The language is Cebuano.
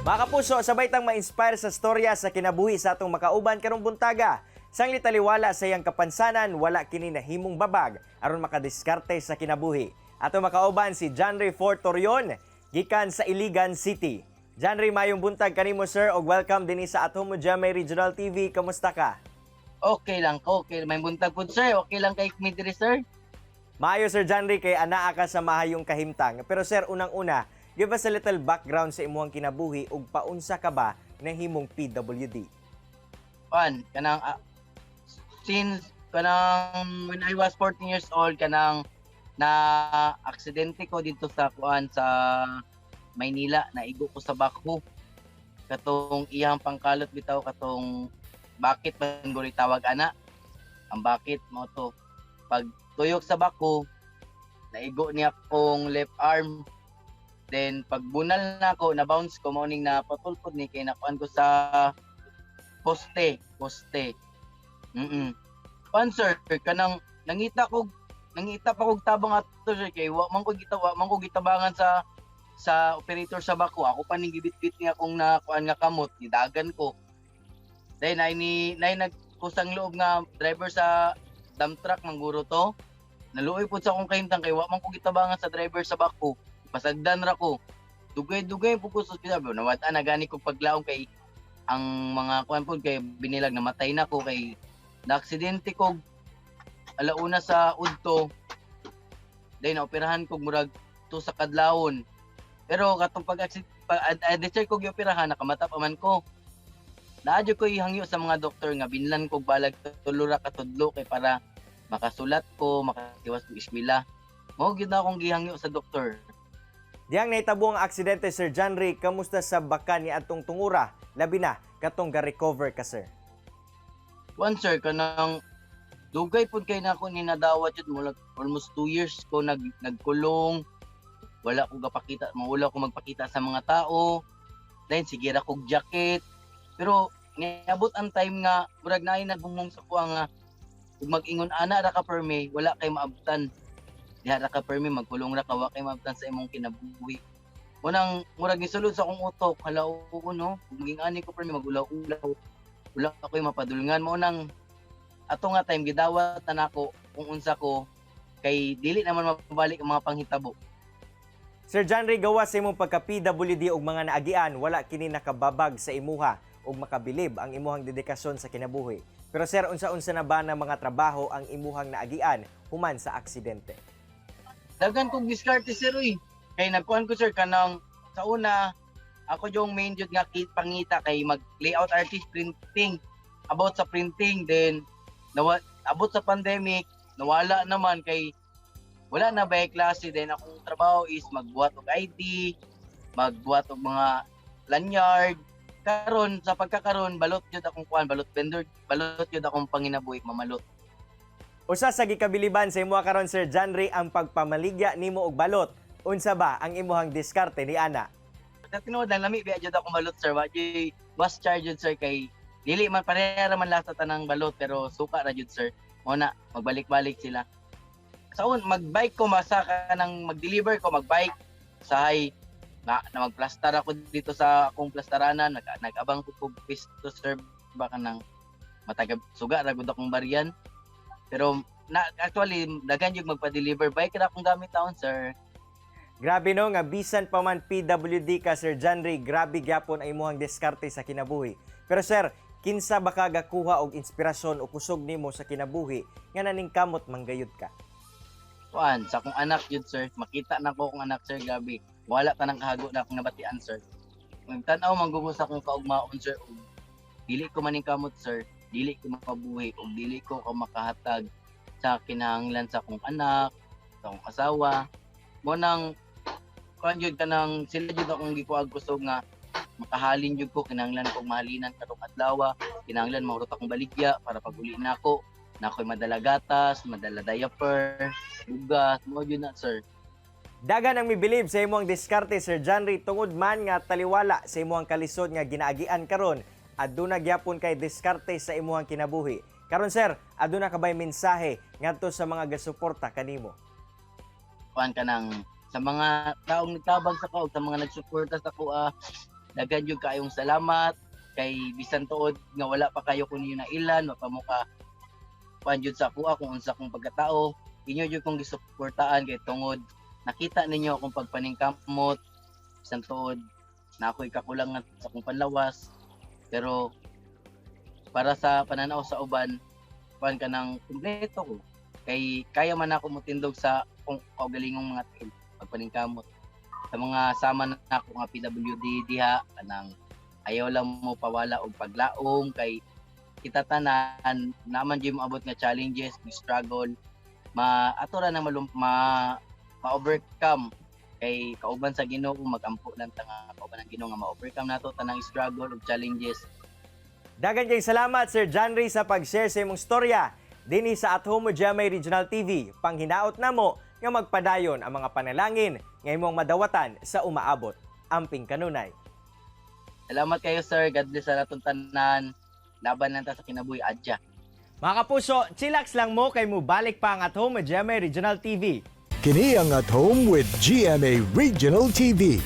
Mga kapuso, sabay tang ma-inspire sa storya sa kinabuhi sa atong makauban karong buntaga. Sangli taliwala sa iyang kapansanan, wala kini nahimong babag aron makadiskarte sa kinabuhi. Ato makauban si John Ray Fort Torion, gikan sa Iligan City. John Ray, mayong buntag kanimo, sir, og welcome dinhi sa At Home with GMA Regional TV. Kamusta ka? Okay lang ko. Okay, may buntag po, sir. Okay lang kay mi diri, sir. Maayo, Sir John Ray, kay anaa ka sa mahayong kahimtang. Pero sir, unang-una, give us a little background sa imuhang kinabuhi ug paunsa ka ba nahimong PWD? Pan, kanang since kanang when I was 14 years old, kanang na aksidente ko dito sa kuan sa Maynila, naigo ko sa backhoe. Katong iyang pangkalot bitaw, katong bakit man guri tawag ana. Ang bakit mo to. Pag tuyok sa backhoe, naigo niya akong left arm. Then pag bunal na ako, na bounce ko, mao ning napatulpod ni kay nakuan ko sa poste, poste. Pan, sir, kanang nangita pa kog tabang ato, sir, kay wa man ko gitabangan sa operator sa backhoe. Ako pa ning gibitbit niya akong nakuan nga kamot, gidagan ko. Then ay ni nay nagkusang loob nga driver sa dump truck mangguro to. Naluoy pud sa akong kahimtang kay wa man ko gitabangan sa driver sa backhoe. Pasagdan ra ko. Dugay-dugay pud ko sa ospital. Nawad-an na gani ko paglaom kay ang mga kuan pud kay binilag namatay na ko kay na-aksidente ko alauna sa udto. Then naoperahan ko murag to sa kadlawon. Pero katong pag pag discharge ko gioperahan, nakamata pa man ko. Naa jud ko ihangyo sa mga doktor nga binlan ko balag tulo ra ka tudlo kay para makasulat ko, makatiwas ko eskwela. Mao gyud na akong gihangyo sa doktor. Diyang nahitabo ang aksidente, Sir John Ray, kamusta sa baka ni atong tungura? Labi na katong ga-recover ka, sir. One, sir, kanang dugay pud kay nako ni nadawat jud mo, almost 2 years ko nagkulong. Wala ko gapakita, mawala ko magpakita sa mga tao. Then sige ra kog jacket. Pero niabot ang time nga murag naay nagbungong sa kuha nga ug mag-ingon ana ra ka perme, wala kay maabtan. Diha ra ka perme, magkulong ra ka, wa kay maabtan sa imong kinabuhi. Unang murag nisulod sa akong utok, hala, oo no, ug maging ani ko perme, magulaw-ulaw. Wala ako'y mapadulngan. Mao nang ato nga time gidawat na nako kung unsa ko kay dili naman mabalik ang mga panghitabo. Sir John Ray, gawas sa imong pagka PWD ug mga naagian, wala kini nakababag sa imuha ug makabilib ang imuhang dedikasyon sa kinabuhi. Pero sir, unsa-unsa na ba na mga trabaho ang imuhang naagian human sa aksidente? Daghan kog diskarte, sir, uy. Kay nagkuan ko, sir, kanang sa una ako yung main jud nga pangita kay mag layout artist, printing, about sa printing. Then nawa, abot sa pandemic, nawala naman kay wala na ba klase. Then akong trabaho is magbuhat og ID, magbuhat og mga lanyard. Karon sa pagkakaron, balot jud akong kuan, balot vendor, balot jud akong panginabuhi, mamalot. Usa sa gikabiliban sa imuha karon, Sir John Ray, ang pagpamaligya nimo og balot. Unsa ba ang imuhang diskarte ni ana? Sa tinuod lang, lami biya jud akong balot, sir. Wa jud was charge jud, sir, kay dili man pareha ra man lasa tanang balot, pero suka ra jud, sir. Mo na magbalik-balik sila. Sa un magbike ko masa ka nang mag-deliver ko, magbike sa hay na magplastar ako dito sa akong plastaranan, nag-abang ko kog pisto, sir, baka nang matagab suga ra gud akong baryan. Pero na actually daghan jud magpa-deliver, bike ra akong gamit taon, sir. Grabe no nga bisan pa man PWD ka, Sir John Ray, grabe gyapon ang imuhang diskarte sa kinabuhi. Pero sir, kinsa ba ka gakuha og inspirasyon o kusog nimo sa kinabuhi nga naningkamot manggayud ka? Kuan sa akong anak jud, sir. Makita na ko akong anak, sir, grabe. Wala ta nang kahago na akong nabatian, sir. Magtan-aw man ko sa akong kaugmaon, sir, ug dili ko maningkamot, sir, dili ko makabuhi ug dili ko ka makahatag sa kinahanglan sa akong anak, sa akong asawa. Mo nang kuan jud, kanang sila jud akong gikuag kusog nga makahalin jud ko. Kinahanglan kog mahalinan karong adlaw, kinahanglan mahurot akong baligya para pag uli nako na ako'y madala gatas, madala diaper, bugas, mo jud na, sir. Daghan ang mibilib sa imong diskarte, Sir John Ray, tungod man nga taliwala sa imong kalisod nga ginaagian karon, aduna gyapon kay diskarte sa imong kinabuhi. Karon sir, aduna ka bay mensahe ngadto sa mga gasuporta kanimo? Kuan ka ng sa mga taong nagtabang sa ko, sa mga nagsuporta sa ko, Daghan jud kaayong salamat kay bisan tuod nga wala pa kayo ko ninyo nailan, wa pa mo ka kuan jud sa akoa kung unsa akong pagkatao, inyo jud kong gisuportaan kay tungod nakita ninyo akong pagpaningkamot bisan tuod na ako'y kakulangan sa akong panlawas. Pero para sa pananaw sa uban, kuan kanang kumpleto ko kay kaya man ako motindog sa akong kaugalingong mga tiil pagpaningkamot. Sa mga sama na ako nga PWD diha, kanang ayaw lang mo pawala og paglaom kay kita tanan naman jud moabot nga challenges, struggle, ma ato ra na malum ma ma-overcome kay kauban sa Ginoo. Magampo lang ta nga kauban ang Ginoo nga ma-overcome nato tanang struggle ug challenges. Daghan kay salamat, Sir John Ray, sa pag-share sa imong storya dinhi sa At Home with GMA Regional TV. Panghinaot namo nga magpadayon ang mga panalangin nga imong madawatan sa umaabot. Amping kanunay. Salamat kayo, sir. God bless sa atong tanan. Laban lang ta sa kinabuhi, adya. Mga kapuso, chillax lang mo kay mubalik pa ang At Home with GMA Regional TV. Kini ang At Home with GMA Regional TV.